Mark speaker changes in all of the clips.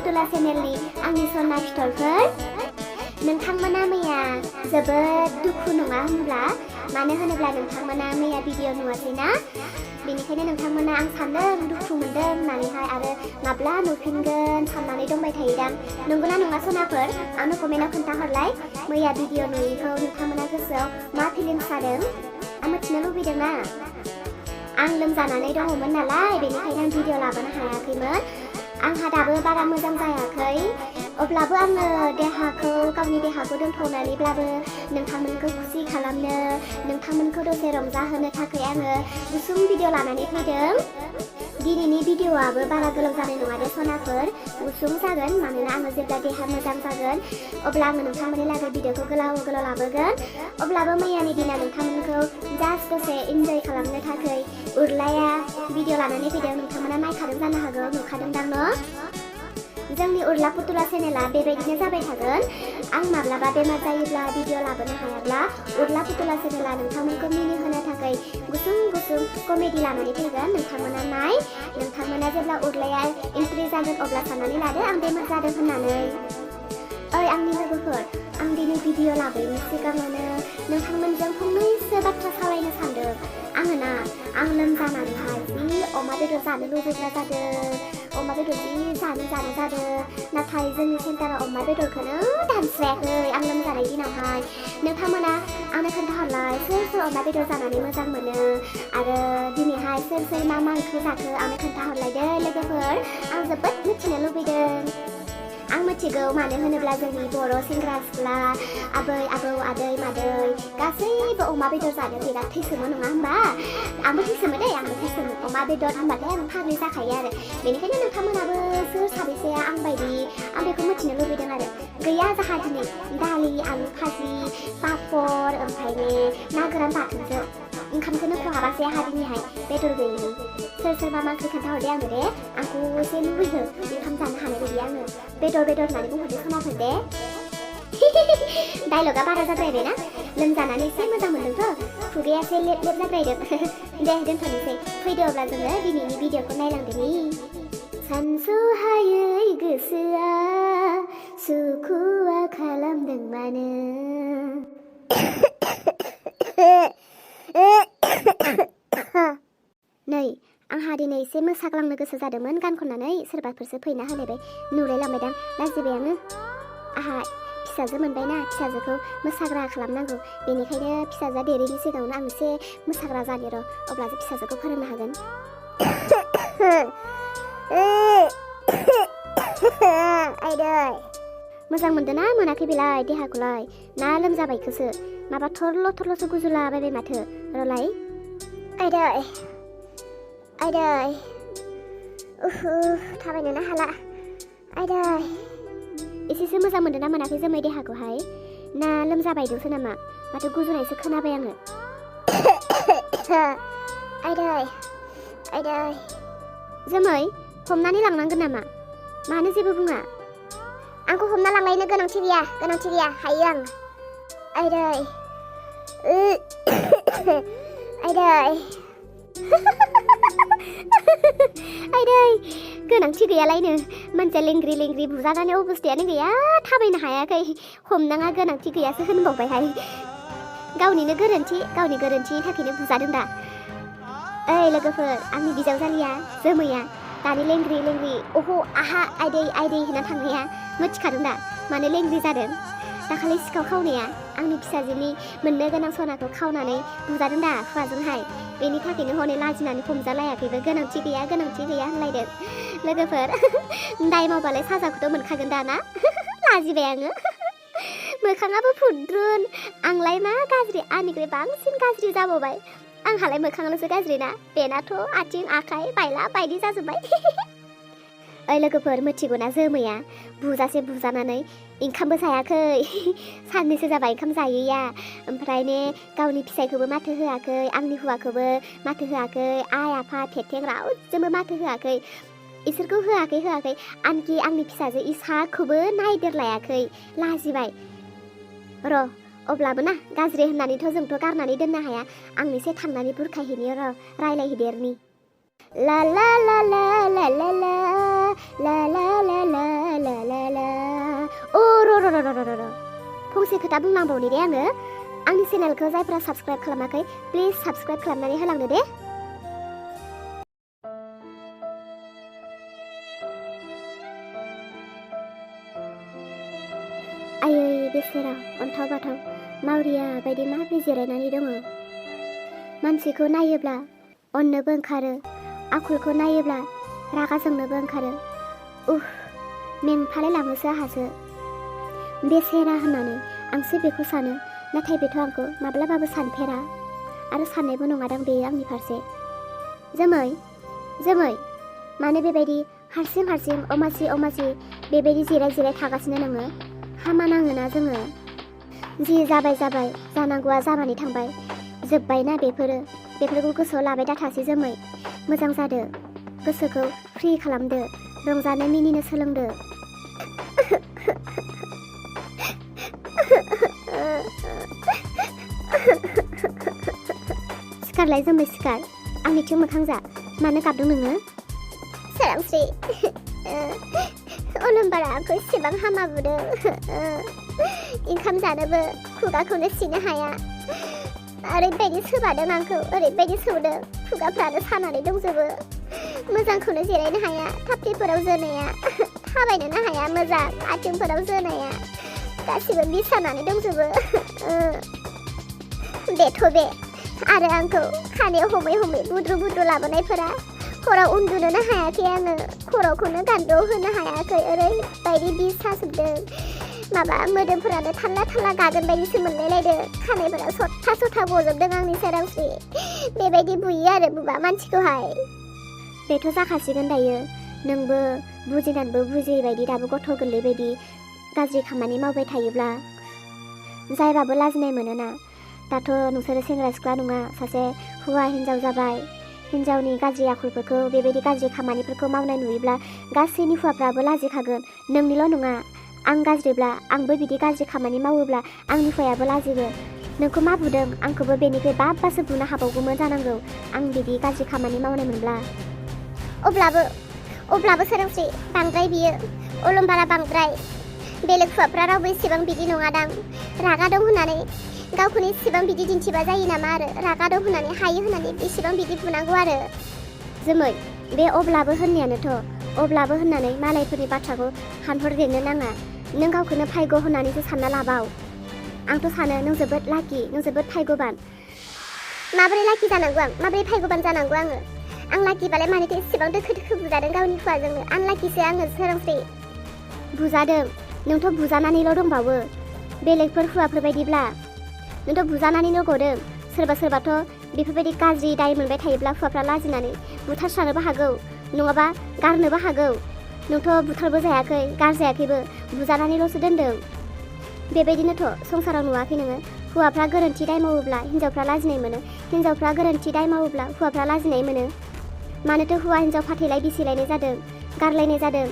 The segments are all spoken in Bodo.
Speaker 1: पुतुला चेनेलनि आंनि सना फिथरफोर नोंथांमोना मैया जोबोद दुखु नङा होनब्ला मानो होनोब्ला नोंथांमोना मैया भिडिअ नुवासैना बेनिखायनो नोंथांमोना आं सानदों दुखु मोनदों होननानैहाय आरो माब्ला नुफिनगोन साननानै दंबाय थायोदां नंगौना नङा सनाफोर आंनो कमेन्टआव खोन्थाहरलाय मैया भिडिअ नुयैखौ नोंथांमोना गोसोआव मा फिलिंस जादों आं मिथिनो लुबैदोंना आं लोमजानानै दङमोन नालाय बेनिखायनो आं भिडिअ लाबोनो हायाखैमोन आंहा दाबो बारा मोजां जायाखै अब्लाबो आङो गावनि देहाखौ दोनथ'नानैब्लाबो नोंथांमोनखौ खुसि खालामनो नोंथांमोनखौ दसे रंजाहोनो थाखाय आङो गुसुं भिडिअ लानानै फैदों दिनैनि भिडिअआबो बारा गोलाव जानाय नङा दे सनाफोर गुसुं जागोन मानोना आङो जेब्ला देहा मोजां जागोन अब्ला आङो नोंथांमोननि लागै भिडिअखौ गोलाव लाबोगोन अब्लाबो मैयानि दिना नोंथांमोनखौ जास्ट दसे इन्जय खालामनो थाखाय उर्लाया भिडिअ लानानै फैदों नोंथांमोना नायखादों जानो हागौ नुखादोंदां न' जोंनि उर्ला पुतुला चेनेला बेबायदिनो जाबाय थागोन आं माब्लाबा बेमार जायोब्ला भिडिअ लाबोनो हायाब्ला उर्ला पुतुला चेनेला नोंथांमोनखौ मिनिहोनो थाखाय गुसुं कमेडि लानानै फैगोन नोंथांमोना जेब्ला उर्लाया एन्ट्रि जागोन अब्ला साननानै लादो आं बेमार जादों होननानै ओइ आंनि लोगोफोर आं दिनै भिडिअ लाबोयैनि सिगाङावनो नोंथांमोनजों फंनैसो बाथ्रा सावरायनो सानदों आं लोमजानानैहाय जि अमा बेदर जानो लुबैग्रा जादों अमा बेदर जि जानो जादों नाथाय जोंनि सेन्टाराव अमा बेदरखौनो दानस्रायाखै आं लोमजानाय दिनावहाय नोंथांमोना आंनो खोन्थाहरलाय सोर अमा बेदर जानानै मोजां मोनो आरो दिनैहाय सोर मा ओंख्रि जाखो आंनो खोन्थाहरलाय दे लोगोफोर आं जोबोद मिथिनो लुबैदों आं मिथिगौ मानो होनोब्ला जोंनि बर' सेंग्रा सिख्ला आबै आबौ आदै मादै गासैबो अमा बेदर जानो बिराद थैसोमो नङा होमबा आंबो थैसोमो अमा बेदर होनबाथाय आं फाग्लि जाखायो आरो बेनिखायनो नोंथांमोनाबो सोर साबैसेया आं बायदि आं बेखौ मिथिनो लुबैदों आरो गैया जाहा दिनै दालि आलु भाजि पापर ओमफ्राय ना गोरान बाथोनसो ओंखामखौनो खहाबासै आंहा दिनैहाय बेदर गैयिनि सोर मा ओंख्रि खोन्थाहरदे आंनो दे आंखौ एसे लुबैदों ओंखाम जानो हानाय बायदि आङो बेदर होननानै बुंहरदो खोनाफोर दे डायलगा बारा जाद्रायबायना लोमजानानै एसे मोजां मोन्दोंथ' खुगाया एसे लेब जाद्रायदों दे दोनथ'नोसै फैदो अब्ला जोङो दिनैनि भिडिअखौ नायलांदोनि सानस'हायै गोसोआ सुखुआ खालामदों मानो नै आंहा दिनै एसे मोसाग्लांनो गोसो जादोंमोन गान खननानै सोरबाफोरसो फैना होलायबाय नुलायलांबायदां लाजिबाय आङो आंहा फिसाजो मोनबायना फिसाजोखौ मोसाग्रा खालामनांगौ बेनिखायनो फिसाजोआ देरैनि सिगाङावनो आं एसे मोसाग्रा जानि र' अब्लासो फिसाजोखौ फोरोंनो हागोन आइदै मोजां मोनदों ना मोनाखै बेलाय देहाखौलाय ना लोमजाबायखोसो माबा थरल'सो गुजुलाबायबाय माथो र'लाय आइदै थाबायनोनो हाला आइदै एसेसो मोजां मोनदों ना मोनाखै जोमै देहाखौहाय ना लोमजाबायदोंसो नामा माथो गुजुनायसो खोनाबाय आङो आइदै जोमै हमनानै लांनांगोन नामा मानो जेबो बुङा आंखौ हमना लांलायनो गोनांथि गैया हायो आं आइदै गोनांथि गैयालायनो मानसिया लेंग्रि बुजानानै अबस्थायानो गैया थाबायनो हायाखै हमनाङा गोनांथि गैयासो होनबावबायहाय गावनि गोरोन्थिनि थाखायनो बुजादों दा ओइ लोगोफोर आंनि बिजावजालिया जोमैया दानि लेंग्रि अह आहा आइदै होनना थांनाया मिथिखादों दा मानो लेंग्रि जादों दाखालि सिखाव खावनाया आंनि फिसाजोनि मोननो गोनां सनाखौ खावनानै बुजादों दा हुवाजोंहाय बेनि थाखायनो हनै लाजिनानै हमजालायाखैबो गोनांथि गैया होनलायदों लोगोफोर दाय मावबालाय साजाखौथ' मोनखागोन दाना लाजिबाय आङो मोखाङाबो फुद्रुन आंलाय मा गाज्रि आंनिख्रुइ बांसिन गाज्रि जाबावबाय आंहालाय मोखाङाल'सो गाज्रि ना बेनाथ' आथिं आखाइ बायला बायदि जाजोब्बाय ओइ लोगोफोर मिथिगौना जोमैया बुजासे बुजानानै ओंखामबो जायाखै साननैसो जाबाय ओंखाम जायैया ओमफ्राय गावनि फिसायखौबो माथो होआखै आंनि हौवाखौबो माथो होआखै आइ आफा थेथें रावजोंबो माथो होआखै इसोरखौ होआखै आनखि आंनि फिसाजो इसाखौबो नायदेरलायाखै लाजिबाय र' अब्लाबो ना गाज्रि होननानैथ' जोंथ' गारनानै दोननो हाया आं एसे थांनानै बुरखायहैनि र' रायलायहैदेरनि ला ला ला ला ला ला ला ला ला ला ला फंसे खोथा बुंनांबावनि दे आङो आंनि चेनेलखौ जायफ्रा साबस्क्राइब खालामाखै प्लिज साबस्क्राइब खालामनानै होलांदो दे आयै बेसेरा अन्थाव बाथाव मावरिया बायदि माब्रै जिरायनानै दङ मानसिखौ नायोब्ला अननोबो ओंखारो आखलखौ नायोब्ला रागा जोंनोबो ओंखारो मेंफालायलाङोसो आहासो बेसेरा होननानै आंसो बेखौ सानो नाथाय बेथ' आंखौ माब्लाबाबो सानफेरा आरो साननायबो नङादां बेयो आंनि फारसे जोमै मानो बेबायदि हारसिं अमासि बेबायदि जिराय थागासिनो नोङो हामा नाङोना जोङो जि जाबाय जानांगौआ जानानै थांबाय जोब्बायना बेफोरखौ गोसोआव लाबाय दाथासै जोमै मोजां जादो गोसोखौ फ्रि खालामदो रंजानो मिनिनो सोलोंदो सिखारलाय जोमै सिखार आंनिथिं मोखां जा मानो गाबदों नोङो सोरांस्रि अलंबारा आंखौ एसेबां हामा बुदों ओंखाम जानोबो खुगाखौनो सिनो हाया ओरैबायदि सोबादों आंखौ ओरैबायदि सौदों खुगाफ्रानो सानानै दंजोबो मोजांखौनो जिरायनो हाया थाफ्लिफोराव जोनाया थाबायनोनो हाया मोजां आथिंफोराव जोनाया गासिबो बिसानानै दंजोबो बेथ' बे आरो आंखौ खानायाव हमै बुद्रु लाबोनायफोरा हराव उन्दुनोनो हायाखै आङो खर'खौनो गान्द'आव होनो हायाखै ओरैबायदि बिस साजोबदों माबा मोदोमफोरानो थाल्ला गागोन बायदिसो मोनलायलायदों खानायफोरा सथा बजोबदों आंनि सोरांस्रि बेबायदि बुयो आरो बुबा मानसिखौहाय बेथ' जाखासिगोन दायो नोंबो बुजिनानैबो बुजियै बायदि दाबो गथ' गोरलै बायदि गाज्रि खामानि मावबाय थायोब्ला जायबाबो लाजिनाय मोनोना दाथ' नोंसोरो सेंग्रा सिख्ला नङा सासे हौवा हिन्जाव जाबाय हिन्जावनि गाज्रि आखलफोरखौ बेबायदि गाज्रि खामानिफोरखौ मावनाय नुयोब्ला गासैनि हौवाफ्राबो लाजिखागोन नोंनिल' नङा आं गाज्रिब्ला आंबो बिदि गाज्रि खामानि मावोब्ला आंनि हौवायाबो लाजिगोन नोंखौ मा बुदों आंखौबो बेनिफ्राय बासो बुनो हाबावगौमोन जानांगौ आं बिदि गाज्रि खामानि मावनाय मोनब्ला अब्लाबो सोरांस्रि बांद्राय बियो अलंबारा बांद्राय बेलेग हौवाफ्रा रावबो इसेबां बिदि नङादां रागा दं होननानै गावखौनो इसेबां बिदि दिन्थिबा जायो नामा आरो रागा दं होननानै हायो होननानै इसेबां बिदि बुनांगौ आरो जोमै बे अब्लाबो होननानै मालायफोरनि बाथ्राखौ हानहरदेरनो नाङा नों गावखौनो भाग्य होननानैसो सानना लाबाव आंथ' सानो नों जोबोद लाकि नों जोबोद भाग्यबान माबोरै लाकि जानांगौ आं माबोरै भाग्यबान जानांगौ आं लाकिबालाय मानोथो इसेबां दोखो बुजादों गावनि हौवाजोंनो आनलाकिसो आङो सोरांस्रि बुजादों नोंथ' बुजानानैल' दंबावो बेलेगफोर हौवाफोर बायदिब्ला नोंथ' बुजानानैल' गदों सोरबाथ' बेफोरबायदि गाज्रि दाय मोनबाय थायोब्ला हौवाफ्रा लाजिनानै बुथारस्रानोबो हागौ नङाबा गारनोबो हागौ नोंथ' बुथारबो जायाखै गारजायाखैबो बुजानानैल'सो दोनदों बेबायदिनोथ' संसाराव नुवाखै नोङो हौवाफ्रा गोरोन्थि दाय मावोब्ला हिन्जावफ्रा लाजिनाय मोनो हिन्जावफ्रा गोरोन्थि दाय मावोब्ला हौवाफ्रा लाजिनाय मोनो मानोथो हौवा हिन्जाव फाथैलाय बिसिलायनाय जादों गारलायनाय जादों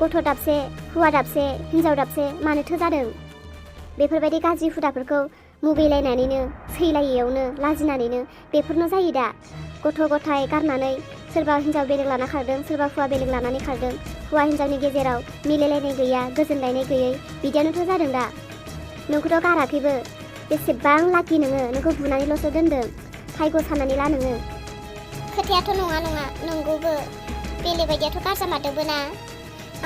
Speaker 1: गथ' दाबसे हौवा दाबसे हिन्जाव दाबसे मानोथो जादों बेफोरबायदि गाज्रि हुदाफोरखौ मुगैलायनानैनो सैलायैयावनो लाजिनानैनो बेफोरनो जायो दा गथ' गथाय गारनानै सोरबा हिन्जाव बेलेग लाना खारदों सोरबा हौवा बेलेग लानानै खारदों हौवा हिन्जावनि गेजेराव मिलायलायनाय गैया गोजोनलायनाय गैयै बिदियानोथ' जादों दा नोंखौथ' गाराखैबो बेसेबां लाकि नोंखौ बुनानैल'सो दोनदों भाग्य साननानै ला नोङो खोथायाथ' नङा नंगौबो बेलेग बायदियाथ' गारजामारदोंबो ना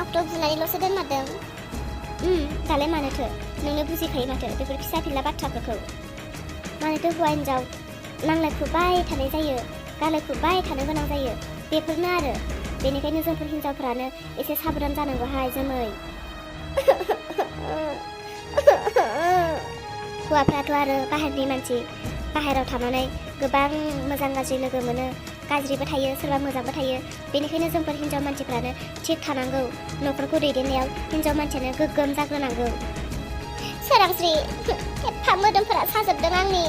Speaker 1: आंखौथ' बुनानैल'सो दोनमारदों दालाय मानोथो नोंनो बुजिखायो माथो बेफोर फिसा फिला बाथ्राफोरखौ मानोथो हौवा हिन्जाव नांलायखुबाय थानाय जायो गालायखुबाय थानो गोनां जायो बेफोरनो आरो बेनिखायनो जोंफोर हिन्जावफ्रानो एसे साबधान जानांगौहाय जोमै हौवाफ्राथ' आरो बाहेरनि मानसि बाहेराव थानानै गोबां मोजां गाज्रि लोगो मोनो गाज्रिबो थायो सोरबा मोजांबो थायो बेनिखायनो जोंफोर हिन्जाव मानसिफ्रानो थिग थानांगौ न'खरखौ दैदेननायाव हिन्जाव मानसियानो गोग्गोम जाग्रोनांगौ सोरांस्रि एफा मोदोमफोरा साजोबदों आंनि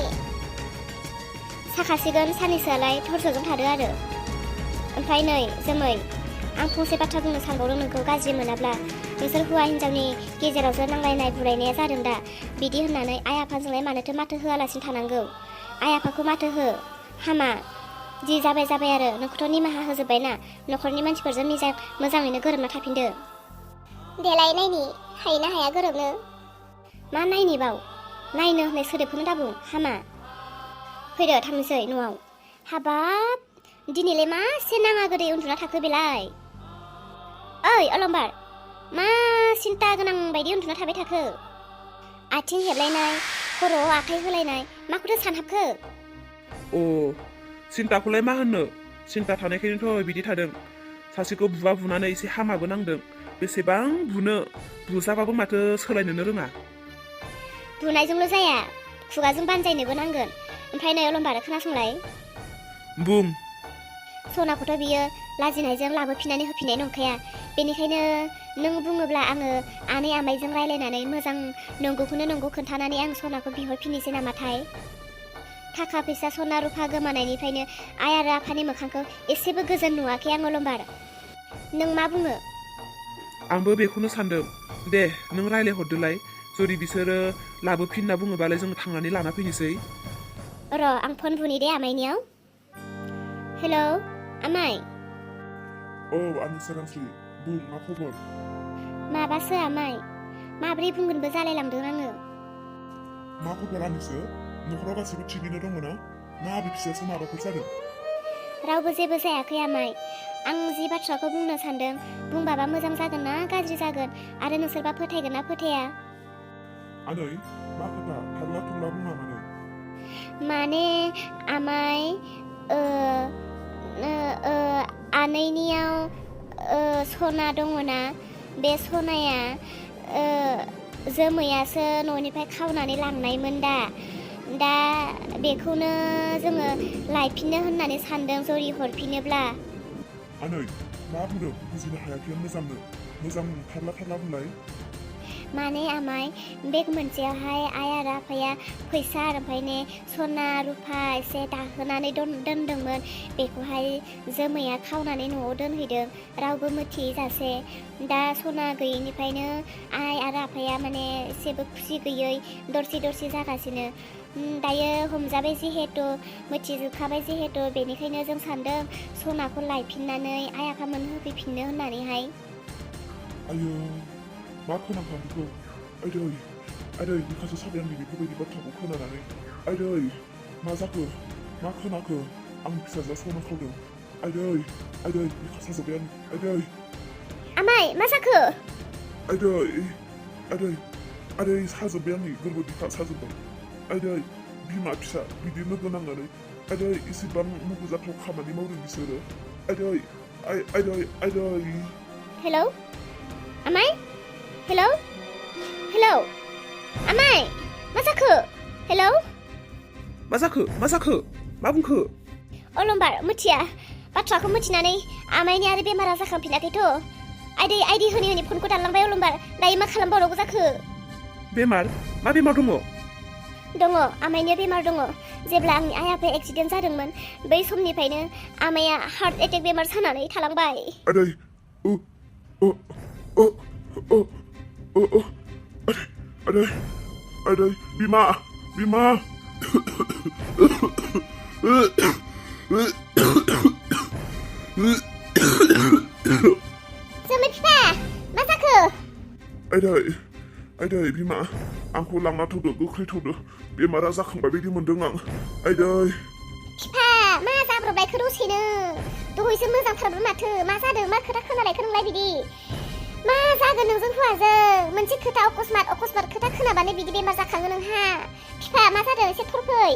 Speaker 1: साखासिगोन साननैसोआलाय धैर्यजों थादो आरो ओमफ्राय नै जोमै आं फंसे बाथ्रा बुंनो सानबावदों नोंखौ गाज्रि मोनाब्ला नोंसोर हौवा हिन्जावनि गेजेरावसो नांलायनाय बुलायनाया जादों दा बिदि होननानै आइ आफाजोंलाय मानोथो माथो होआलासिनो थानांगौ आइ आफाखौ माथो हो हामा जि जाबाय आरो नोंखौथ' निमाहा होजोब्बायना न'खरनि मानसिफोरजों मोजाङैनो गोरोबना थाफिनदो देलाय नायनि हायो ना हाया गोरोबनो मा नायनि बाव नायनो होननाय सोदोबखौनो दाबुं हामा फैदो थांनोसै न'आव हाबाब दिनैलाय मासे नाङा गोदै उन्दुना थाखो बेलाय ओइ अलंबार मा सिन्था गोनां बायदि उन्दुना थाबाय थाखो आथिं हेबलायनाय खर'आव आखाइ होलायनाय माखौथो सानहाबखो
Speaker 2: अ सिन्ताखौलाय मा होननो सिन्ता थानायखायनोथ' बिदि थादों सासेखौ बुनानै एसे हामाबो नांदों बेसेबां बुजाबाबो माथो सोलायनोनो रोङा
Speaker 1: बुनायजोंल' जाया खुगाजों बानजायनोबो नांगोन ओमफ्राय नै अलंबार खोनासंलाय
Speaker 2: बुं
Speaker 1: सनाखौथ' बियो लाजिनायजों लाबोफिननानै होफिननाय नंखाया बेनिखायनो नों बुङोब्ला आङो आनै आमाइजों रायलायनानै मोजां नंगौखौनो नंगौ खोन्थानानै आं सनाखौ बिहरफिननोसै नामाथाय थाखा फैसा सना रुफा गोमानायनिफ्रायनो आइ आरो आफानि मोखांखौ एसेबो गोजोन नुवाखै आं अलंबार नों मा बुङो
Speaker 2: आंबो बेखौनो सानदों दे नों रायलायहरदोलाय जुदि बिसोरो लाबोफिनना बुङोबालाय जों थांनानै लाना फैनोसै
Speaker 1: र' आं फन बुनि दे आमाइनियाव हेलौ आमाइ
Speaker 3: औ आंनि सोरांस्रि बुं मा खबर
Speaker 1: माबासो आमाइ माब्रै बुंगोनबो जालायलांदों आङो
Speaker 3: मा खबर आंनिसो न'खराव गासिबो थिगैनो दङ ना आबि फिसायासो माबाफोर जादों
Speaker 1: रावबो जेबो जायाखै आमाइ आं जि बाथ्राखौ बुंनो सानदों बुंबाबा मोजां जागोन ना गाज्रि जागोन आरो नोंसोरबा फोथायगोन ना फोथाया
Speaker 3: आनै मा खोथा थारला थुरला बुङा
Speaker 1: माने आमाइ आनैनियाव सना दङना बे सनाया जोमैयासो न'निफ्राय खावनानै लांनायमोन दा बेखौनो जोङो लायफिननो होननानै सानदों जरि हरफिनोब्ला
Speaker 3: आनै मा बुंदों बुजिनो हायाखै मोजां थारला बुंलाय
Speaker 1: माने आमाइ बेग मोनसेयावहाय आइ आरो आफाया फैसा ओमफ्राय ने सना रुफा एसे दाहोनानै दोनदोंमोन बेखौहाय जोमैया खावनानै न'आव दोनहैदों रावबो मिथिजासे दा सना गैयैनिफ्रायनो आइ आरो आफाया माने एसेबो खुसि गैयै दरसि जागासिनो दायो हमजाबाय जिहेतु मिथिजोबखाबाय जिहेतु बेनिखायनो जों सानदों सनाखौ लायफिननानै आइ आफामोन होफैफिननो होननानैहाय
Speaker 3: आयौ मा खोनांगौ बेखौ आदै बिखासो साबाय आंनि बेफोरबायदि बाथ्राखौ खोनानानै आदै मा जाखो मा खोनाखो आंनि फिसाजोआ सना खावदों आदै बिखा साजोब्बाय आदै
Speaker 1: आमाइ मा जाखो
Speaker 3: आदै साजोब्बाय आंनि गोरबो बिखा साजोब्बाय आदै बिमा फिसा बिदि लोगो नांनानै आदै एसेबां मुगैजाथाव खामानि मावदों बिसोरो आदै
Speaker 1: हेलौ आमाइ हेलौ आमाइ मा जाखो हेलौ
Speaker 2: मा जाखो मा बुंखो
Speaker 1: अलंबार मिथिया बाथ्राखौ मिथिनानै आमाइनि आरो बेमारा जाखांफिनाखैथ' आइदै होनि फनखौ दानलांबाय अलंबार दायो मा खालामबावनांगौ जाखो
Speaker 2: बेमार मा बेमार
Speaker 1: दङ आमाइनि बेमार दङ जेब्ला आंनि आइ आफाया एक्सिडेन्ट जादोंमोन बै समनिफ्रायनो आमाइया हार्ट एटेक बेमार जानानै थालांबाय
Speaker 3: आदै बिमा
Speaker 1: जोमै बिफा मा जाखो
Speaker 3: आदै बिमा आंखौ लांना थौदो गोख्रै थौदो बेमारा जाखांबाय बायदि मोनदों आं आदै
Speaker 1: बिफा मा जाब्रबलायखो दसेनो दहायसो मोजांथारमोन माथो मा जादों मा खोथा खोनालायखो नोंलाय बिदि मा जागोन नोंजों हौवाजों मोनसे खोथा अकस्मात खोथा खोनाबानो बिदि बेमार जाखाङो नोंहा बिफा मा जादों एसे थरफै